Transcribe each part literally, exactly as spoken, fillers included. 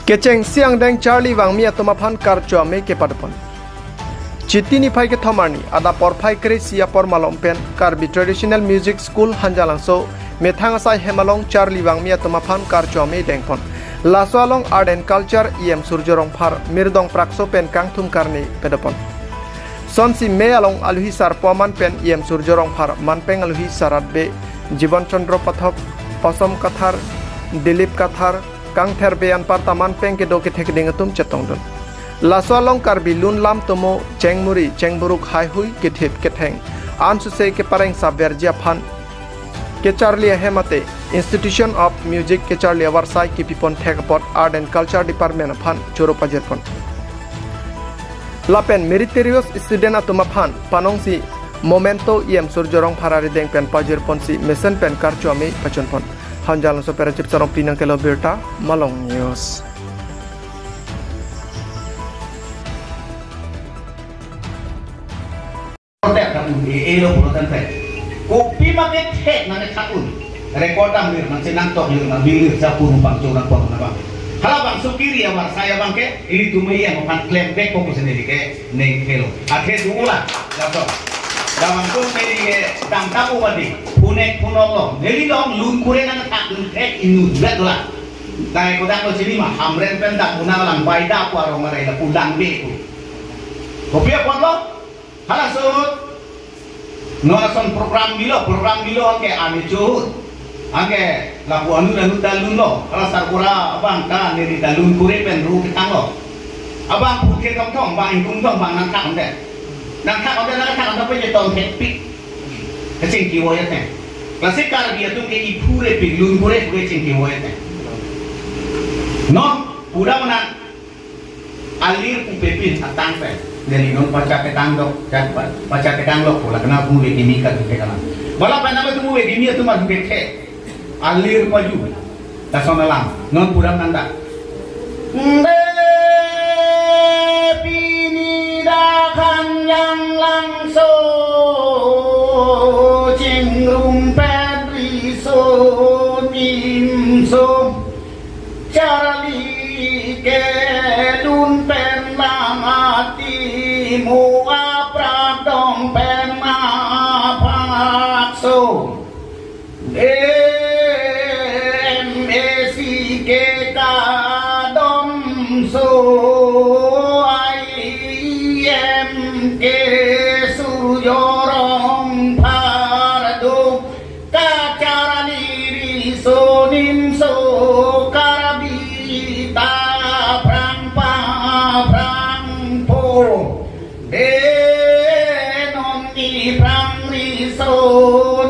Kechengsi angdeng charli vangmi atum aphan karcho amei kepadopon. Chiti niphai kethom arni adap porphai kre-isi apor malom pen Karbi Traditional Music School Hanjalangso methang asai hem along charli vangmi atum aphan karcho amei dengpon. Laso along Art and Culture E M Surjo Rongphar, Mirdong Prakso pen kangthum karne pedopon. Sonsi mei along aluhi sarpo aman pen E M Surjo Rongphar, manpeng aluhi Sarat Bey, Jiban Chandra Pathak, Pasom Kathar, Dilip Kathar, Kangther Bey anparta manpeng kedo kethek ding atum chetongdun. Laso along Karbi lun lam tomo, chengmuri, chengburuk, haihui, kethip, ketheng, ansose kepareng saberji aphan kecharli ahem mate Institution of Music kecharli avarsai kipipon thek apot Art and Culture Department aphan choro pajirpon. Lapen meritorious student atum aphan panongsi memento E M Surjo Rongphar arideng pen pajirponsi mesen pen karcho amei pachunpon. Hanjalangso pen Rachip Sarong Pinang kelo birta, Malong News. Protect ka un e e lo pulo tangte. Kopi ma kethek nangkethak un. Record damlir nangchenangtoklir nangbilir, chapur pangcho nangpon nang abang. Halabangso kiri avarsai abang ke, ilitum e-ang aphan klem bek ko pusi neli ke neng phelo. Athe dula, laso. Labangso neli ke dangtap ubadi, punek punok lo. Neli long lun kure nangkethak un thek inut bet la. Nai kodak lo chini ma, Hamren pen dak muna lang bai da pu arong arai lapu dang be pu. Kopi apot lo? Halaso ahut non ason program bilo, program bilo anke ame cho ahut. Anke lapu anut anut dalun lo, hala sarbura abang ta neli dalun kure pen ru ketang lo. Abang puthe thom thom, bang ingkung thom, bang nangkak ante. Nangkak ante, nangkak ante pe chetong thekpik. Kachingki voi ante. Classic Karbi atum ke iphu re pik, lun kure pik chingki voi ante. Non, pura mana alir pupe pin atang pen. Neli non pachak ketang dok, chat pa-, pachak ketang lok, pula kena pu vekimi ka dute kana. Bala pen nama tu vekimi atum atum ke alir paju. Lason alam, non pura nanda. Nde pini dak hanjang langso, chingrum pen riso nimso. Charli kelun pen lang ati mo, aprak dong pen ma aprak so. M A C ke kadom so, I M ke Surjo Rongphar do. Kacharli riso nimso, Karbi ta phrang pa phrang po. De non ni phrang riso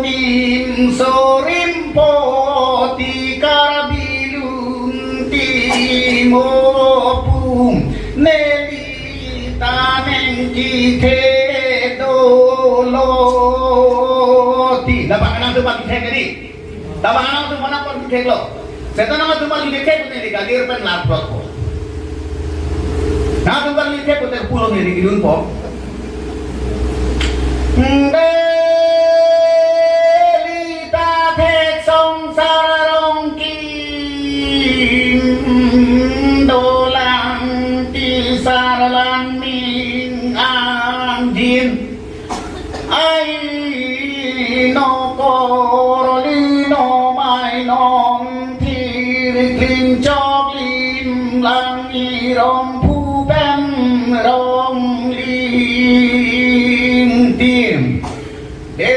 nimso rimpo ti Karbi lun ti mo pu. Neli ta neng kethe dolo ti. Labang nangtum bang kethe kedi. Labang nangtum mana pon kethe lo. Setan nangtum bang kethe kedi, kalir pen larplot ko. Nangtum bang kethe kedi pulo neli kilun po. Neli ta thek songsar rong kim dolang ti sarlang ning angjin. Ai no korli no mai non thir kling chok lim lang irong phu pen rong ling tim. De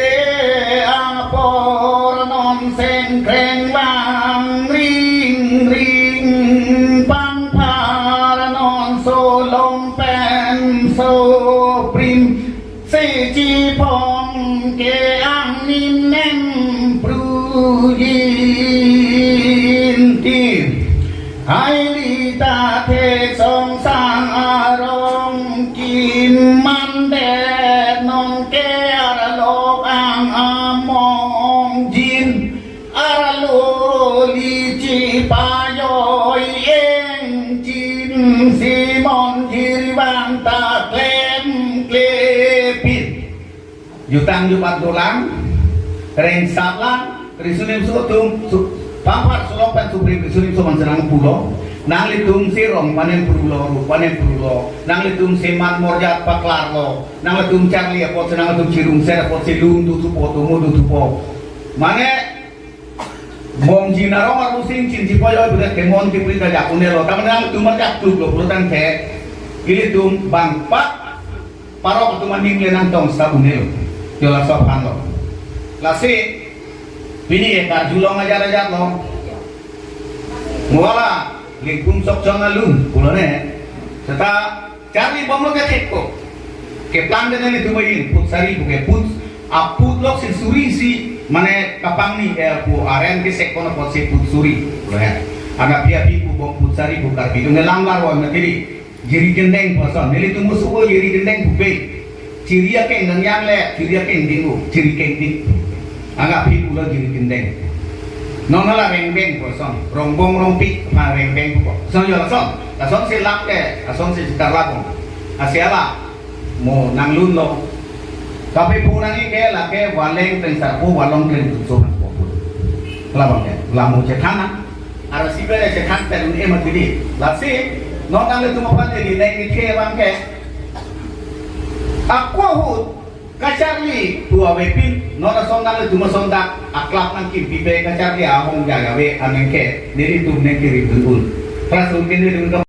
apor non sengkreng bang ring ring, pangphar non solong pen soprim, sechi phong ke angnim nem pru yin tim. Haili ta thek songsang arong kim mandet non ke arlok ang among jin. Arlo lichi payoi eng chin simon jirwan ta klem klepin. Jutang jupat dolang, rengsap lang, riso nimso atum, su-, pangphar solong pen soprim riso nimso man serang pulo. Nanglitum si rong panem prulo, ru panem prulo. Nanglitum si man morjat paklarlo. Nanglitum charli apotsi, nanglitum chirumser apotsi lun dothupo, tomo dothupo. Mane, Mongji Narong Arlo Sing Chinthi Pojoi pu det ke Mon Kiphli ta ajak un-elo. Tame nanglitum ajak kluklo pulo tangte, ilitum bang pat parok atum aning le nangtong seta un-elo. Jo laso aphan lo. Lasi, pini ke karjulong ajat ajat lo. Mo la, lingpum sok chon alun, pulo ne. Seta, charli bomlo ke thek ko. Keplang de nelitum ahin, phut sari pu ke phut, a phut lok si suri si, mane kapangni, eh, pu aren ke sek kono apotsi phut suri. Pulo he. Ana pia pi pu bom phut sari pu Karbi atum ne lam laroi mati di. Jiri kendeng pu ason. Nelitum musuh ko jiri kendeng pu pe. Jiri akeng nang yang le, jiri akeng ding u, jiri keng ding. Anke aphi pulo jiri kendeng. Non hala rengbeng pu ason. Rongbong rongpi, ha rengbeng pu ko. Ason jo lason. Lason si lap ke, lason si jitar labong. Asi ala. Mo nanglunlo. Kapi pu nangji ke lake Waleng Klengsarpo, Walong Klengtutso nangpo pu. Labang ke. Lamu chethan nang. Arasi bele chethan pen un-e mati di. Lasi, non nanglitum aphan di neng ithe abang ke. Ako ahut, kacharli pu avepin, non ason nanglitum ason dak, aklap nangkimpi pe kacharli ahong jaya ave aneng ke, nelitum neng kirim dun un. Kelas un ke nelitum